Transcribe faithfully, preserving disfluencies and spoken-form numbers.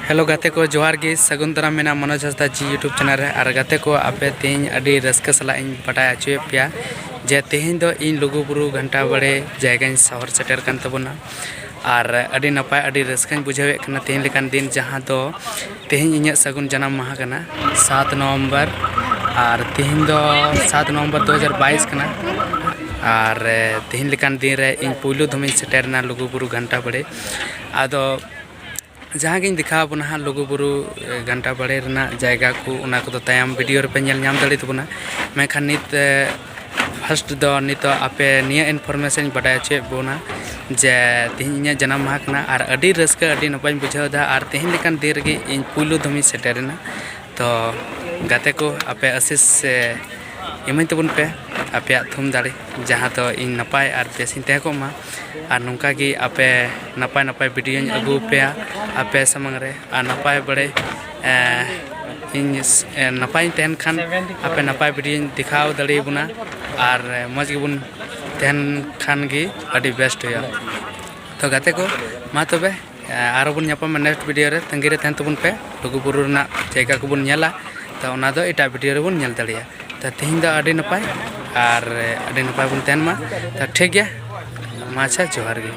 Hello ᱜᱟᱛᱮ ᱠᱚ, ᱡᱚᱦᱟᱨ ᱜᱮ, ᱥᱟᱹᱜᱩᱱ ᱫᱟᱨᱟᱢ ᱢᱮᱱᱟᱜᱼᱟ ᱢᱚᱱᱳᱡᱽ ᱦᱟᱸᱥᱫᱟ ᱡᱤ YouTube ᱪᱮᱱᱮᱞ ᱨᱮ᱾ ᱟᱨ ᱜᱟᱛᱮ ᱠᱚ, ᱟᱯᱮ ᱛᱮᱦᱮᱧ ᱟᱹᱰᱤ ᱨᱟᱹᱥᱠᱟᱹ ᱥᱟᱞᱟᱜ ᱤᱧ ᱵᱟᱰᱟᱭ ᱦᱚᱪᱚᱭᱮᱫ ᱯᱮᱭᱟ ᱡᱮ ᱛᱮᱦᱮᱧ ᱫᱚ ᱤᱧ ᱞᱩᱜᱩᱵᱩᱨᱩ ᱜᱷᱟᱱᱴᱟ ᱵᱟᱲᱮ ᱡᱟᱭᱜᱟᱧ ᱥᱚᱦᱚᱨ ᱥᱮᱴᱮᱨ ᱠᱟᱱ ᱛᱟᱵᱚᱱᱟ᱾ ᱟᱨ ᱟᱹᱰᱤ ᱱᱟᱯᱟᱭ, ᱟᱹᱰᱤ ᱨᱟᱹᱥᱠᱟᱹᱧ ᱵᱩᱡᱷᱟᱹᱣᱮᱫ ᱠᱟᱱᱟ ᱛᱮᱦᱮᱧ ᱞᱮᱠᱟᱱ ᱫᱤᱱ, ᱡᱟᱦᱟᱸ ᱫᱚ ᱛᱮᱦᱮᱧ ᱤᱧᱟᱹᱜ ᱥᱟᱹᱜᱩᱱ ᱡᱟᱱᱟᱢ ᱢᱟᱦᱟ ᱠᱟᱱᱟ, ᱥᱟᱛ ᱱᱚᱵᱷᱮᱢᱵᱚᱨ᱾ ᱟᱨ ᱛᱮᱦᱮᱧ ᱫᱚ ᱥᱟᱛ ᱱᱚᱵᱷᱮᱢᱵᱚᱨ ᱫᱩ ᱦᱟᱡᱟᱨ ᱵᱟᱭᱤᱥ ᱠᱟᱱᱟ᱾ ᱟᱨ ᱛᱮᱦᱮᱧ ᱞᱮᱠᱟᱱ ᱫᱤᱱ ᱨᱮ ᱤᱧ ᱯᱩᱭᱞᱩ ᱫᱷᱚᱢᱤᱧ ᱥᱮᱴᱮᱨ ᱮᱱᱟ ᱞᱩᱜᱩᱵᱩᱨᱩ ᱜᱷᱟᱱᱴᱟ ᱵᱟᱲᱮ᱾ ᱟᱫᱚ ᱡᱟᱦᱟᱸ ᱜᱤᱧ ᱫᱮᱠᱷᱟᱣ ᱟᱵᱚᱱᱟ ᱦᱟᱸᱜ ᱞᱩᱜᱩᱵᱩᱨᱩ, ᱮ, ᱜᱷᱟᱱᱴᱟ ᱵᱟᱲᱮ ᱨᱮᱱᱟᱜ ᱡᱟᱭᱜᱟ ᱠᱚ, ᱚᱱᱟ ᱠᱚᱫᱚ ᱛᱟᱭᱚᱢ ᱵᱷᱤᱰᱤᱭᱳ ᱨᱮᱯᱮ ᱧᱮᱞ ᱧᱟᱢ ᱫᱟᱲᱮ ᱛᱟᱵᱚᱱᱟ᱾ ᱢᱮᱱᱠᱷᱟᱱ ᱱᱤᱛ, ᱮ, ᱯᱷᱟᱥᱴ ᱫᱚ ᱱᱤᱛᱚᱜ ᱟᱯᱮ ᱱᱤᱭᱟᱹ ᱤᱱᱯᱷᱚᱨᱢᱮᱥᱚᱱ ᱤᱧ ᱵᱟᱰᱟᱭ ᱦᱚᱪᱚᱭᱮᱫ ᱵᱚᱱᱟ ᱡᱮ ᱛᱮᱦᱮᱧ ᱤᱧᱟᱹᱜ ᱡᱟᱱᱟᱢ ᱢᱟᱦᱟ ᱠᱟᱱᱟ᱾ ᱟᱨ ᱟᱹᱰᱤ ᱨᱟᱹᱥᱠᱟᱹ, ᱟᱹᱰᱤ ᱱᱟᱯᱟᱭᱤᱧ ᱵᱩᱡᱷᱟᱹᱣ ᱮᱫᱟ᱾ ᱟᱨ ᱛᱮᱦᱮᱧ ᱞᱮᱠᱟᱱ ᱫᱤᱱ ᱨᱮᱜᱮ ᱤᱧ ᱯᱩᱭᱞᱩ ᱫᱷᱚᱢᱤᱧ ᱥᱮᱴᱮᱨᱮᱱᱟ᱾ ᱛᱚ ᱜᱟᱛᱮ ᱠᱚ, ᱟᱯᱮ ᱟᱥᱤᱥ, ᱮ, ᱤᱢᱟᱹᱧ ᱛᱟᱵᱚᱱ ᱯᱮ ᱟᱯᱮᱭᱟᱜ ᱛᱷᱩᱢ ᱫᱟᱲᱮ, ᱡᱟᱦᱟᱸ ᱫᱚ ᱤᱧ ᱱᱟᱯᱟᱭ ᱟᱨ ᱵᱮᱥᱤᱧ ᱛᱟᱦᱮᱸ ᱠᱚᱜ ᱢᱟ᱾ ᱟᱨ ᱱᱚᱝᱠᱟ ᱜᱮ ᱟᱯᱮ ᱱᱟᱯᱟᱭ ᱱᱟᱯᱟᱭ ᱵᱷᱤᱰᱤᱭᱳᱧ ᱟᱹᱜᱩ ᱟᱯᱮᱭᱟ ᱟᱯᱮ ᱥᱟᱢᱟᱝ ᱨᱮ᱾ ᱟᱨ ᱱᱟᱯᱟᱭ ᱵᱟᱲᱮ, ᱮ, ᱤᱧ, ᱮ, ᱱᱟᱯᱟᱭᱤᱧ ᱛᱟᱦᱮᱱ ᱠᱷᱟᱱ ᱟᱯᱮ ᱱᱟᱯᱟᱭ ᱵᱷᱤᱰᱤᱭᱳᱧ ᱫᱮᱠᱷᱟᱣ ᱫᱟᱲᱮᱭᱟᱵᱚᱱᱟ᱾ ᱟᱨ, ᱮ, ᱢᱚᱡᱽ ᱜᱮᱵᱚᱱ ᱛᱟᱦᱮᱱ ᱠᱷᱟᱱ ᱜᱮ ᱟᱹᱰᱤ ᱵᱮᱥᱴ ᱦᱩᱭᱩᱜᱼᱟ᱾ ᱛᱚ ᱜᱟᱛᱮ ᱠᱚ, ᱢᱟ ᱛᱚᱵᱮ, ᱮ, ᱟᱨᱚ ᱵᱚᱱ ᱧᱟᱯᱟᱢᱟ ᱱᱮᱠᱥᱴ ᱵᱷᱤᱰᱤᱭᱳ ᱨᱮ᱾ ᱛᱟᱺᱜᱤ ᱨᱮ ᱛᱟᱦᱮᱱ ᱛᱟᱵᱚᱱ ᱯᱮ, ᱞᱩᱜᱩᱵᱩᱨᱩ ᱨᱮᱱᱟᱜ ᱡᱟᱭᱜᱟ ᱠᱚᱵᱚᱱ ᱧᱮᱞᱟ᱾ ᱛᱚ ᱚᱱᱟ ᱫᱚ ᱮᱴᱟᱜ ᱵᱷᱤᱰᱤᱭᱳ ᱨᱮᱵᱚᱱ ᱧᱮᱞ ᱫᱟᱲᱮᱭᱟᱜᱼᱟ᱾ ᱛᱚ ᱛᱮᱦᱮᱧ ᱫᱚ ᱟᱹᱰᱤ ᱱᱟᱯᱟᱭ, ᱟᱨ, ᱮ, ᱟᱹᱰᱤ ᱱᱟᱯᱟᱭ ᱵᱚᱱ ᱛᱟᱦᱮᱱ ᱢᱟ᱾ ᱛᱚ ᱴᱷᱤᱠ ᱜᱮᱭᱟ, ᱢᱟ ᱟᱪᱪᱷᱟ, ᱡᱚᱦᱟᱨ ᱜᱮ᱾